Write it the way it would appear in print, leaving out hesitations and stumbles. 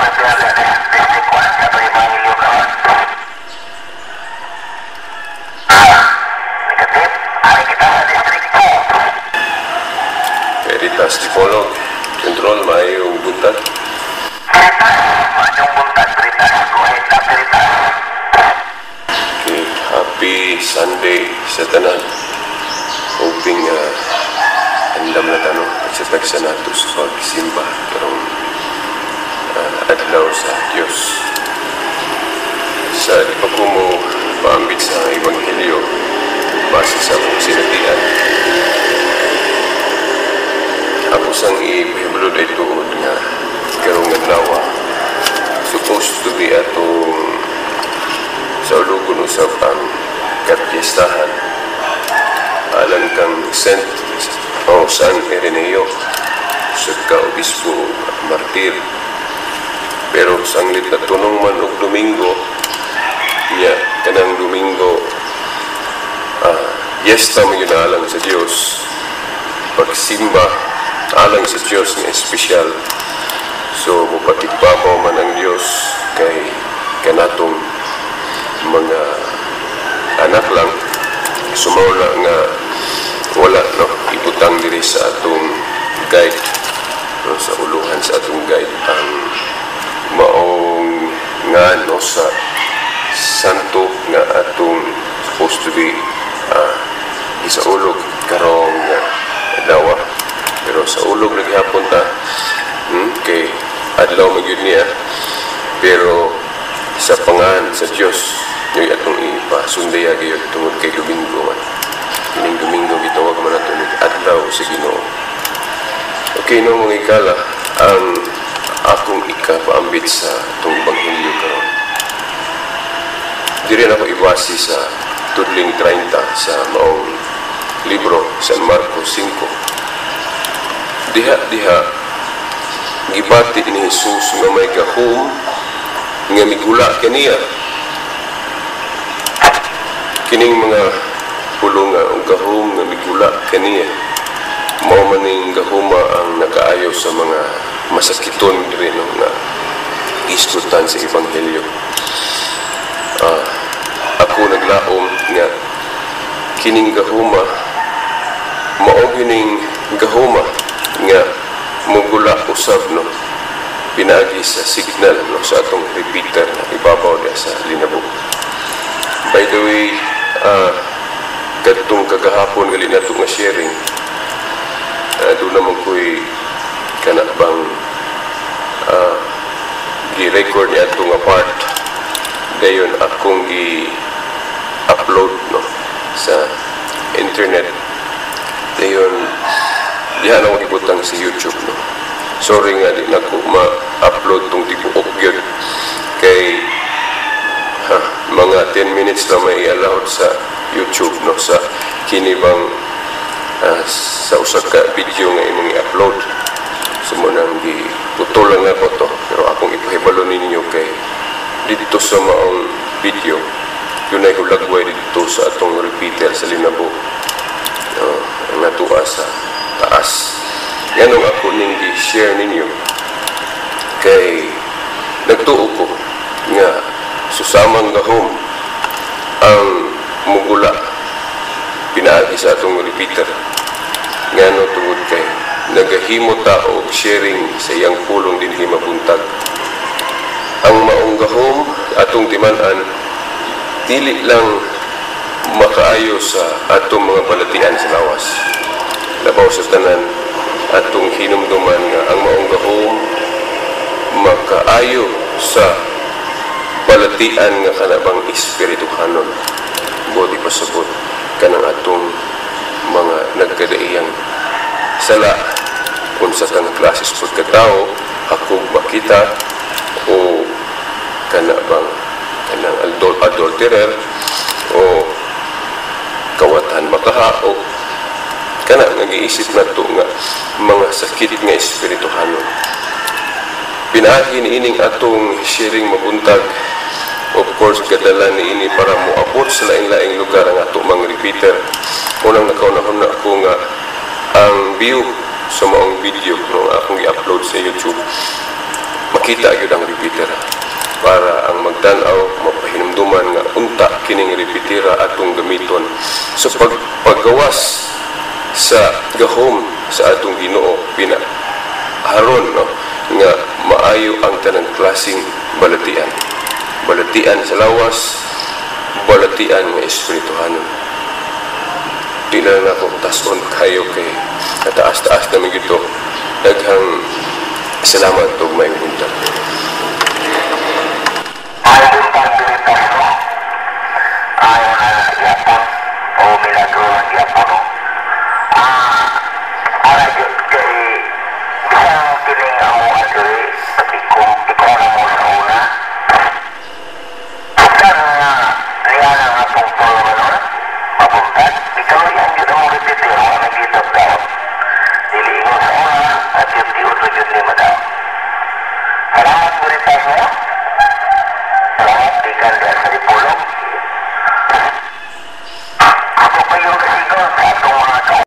Parokya sa District 1 sa atong Ebanghelyo karon. Negative, ari kita sa District 2. Veritas Dipolog, Control, maayong buntag. Veritas, maayong buntag, Veritas. Go ahead, Veritas. Okay, happy Sunday sa tanan. Hoping andam na ta, no, tagsa-tagsa nato sa pagsimba karong adlaw sa Dios. Sa di pa ko mo paambit sa Ebanghelyo base sa akong sinatian, ako sang ipahibalo ay tuod nga karong adlaw supposed to be atong saulugon usab ang kapiestahan alang kang Saint o San Ireneo sa ka-obispo martir. Pero sanglit na tunong man og Domingo niya, kanang Domingo fiesta man yun alang sa Dios, pagsimba alang sa Dios nga espesyal. So mupatigbabaw man ang Dios kay kanatong mga anak lang. Sumaw na nga wala, no, ibutang diri sa atong guide, no, sa uluhan sa atong guide ang maong nga, no, sa santo nga atong supposed to be isaulog karong adlaw. Pero sa ulog lagi hapon ta, kay adlaw man gyud niya, pero sa pangan sa Dios yung atong ipasundaya gyud tungod kay Domingo man. Kining Domingo gitawag man nato nig adlaw sa Ginoo. Okay, no, mga ikala, ang akong ikapaambit sa atong ebanghelyo karon, diri na ako ibase sa tudling 30 sa maong libro San Marcos 5. Diha diha gibati ni Jesus nga may gahom nga migula kaniya. Kining mga pulunga o gahom nga migula kaniya, mao man ning gahoma ang nakaayo sa mga masakiton diri, no, nga istoryahan sa ebanghelyo. Ako naglaom nga kining gahuma mao gining gahuma nga mugula usab, no, pinaagi sa signal, no, sa atong repeater na ibabaw diya sa Linabo. By the way, kadtong kagahapon gali nato nga sharing, doon naman ko'y kana bang gi-record niya ato nga part, dayon akong gi-upload, no, sa internet. Dayon diha na ako gibutang sa YouTube, no. Sorry nga di na ko ma-upload tong tibuok gyud kay ha, mga 10 minutes na may allowed sa YouTube, no, sa kini bang sa usa ka video nga imong i-upload. So mo nang giputol lang nako to, pero akong ipahibalo ninyo kay didto sa maong video yun ay hulagway didto sa atong repeater sa Linabo, ang natua sa taas. Nganong ako ning gi-share ninyo kay nagtuo ko nga susamang gahom ang mugula pinaagi sa atong repeater. Ngano? Tungod kay nagahimo ta og sharing sa iyang pulong dinhi mabuntag. Ang maong gahom atong timan-an dili lang makaayo sa atong mga balatian sa lawas. Labaw sa tanan, atong hinumduman nga ang maong gahom makaayo sa balatian nga kanabang espirituhanon. Buot ipasabot kanang atong mga nagkadaiyang sala, unsa kang klases pagkatao, hakog makita o kana bang kanang adulterer o kawatan makaha o kana nga giisip nato nga mga sakit nga espirituhanon. Pinaagi ni ining atong sharing mabuntag, of course gadala ni ini para moabot sa laing-laing lugar ang ato mga repeater. Unang nakaunahon na ako nga ang view sa maong video, no, akong i-upload sa YouTube, makita Makita gyud ang repetera para ang magtan-aw mapahinumduman nga unta kining repetera atong gamiton. So paggawas sa gahom sa atong Ginoo pina haron, no, nga maayo ang tanang klaseng balatian, balatian sa lawas, balatian nga espirituhanon. Di na lang ako tason kayo kay nataas-taas namin gito. Daghang salamat ug maayong buntag. Maayong buntag, Veritas, no? Ayo na gyapon o milagro lang gyapon, no? Ara gyud kay bisan kining amo diri ikom ikaw na mo sa una. Bisan nga niya na nga atong tulumanon, mabuntag, ikaw yan gyud ang repetero ang nagitap daw. Dili ingon sa una, at yung tiud gyud ni madam. Salamat, Veritas, no? Salamat, gikan diha sa Dipolog. Ako pa yung kasigon sa atong mga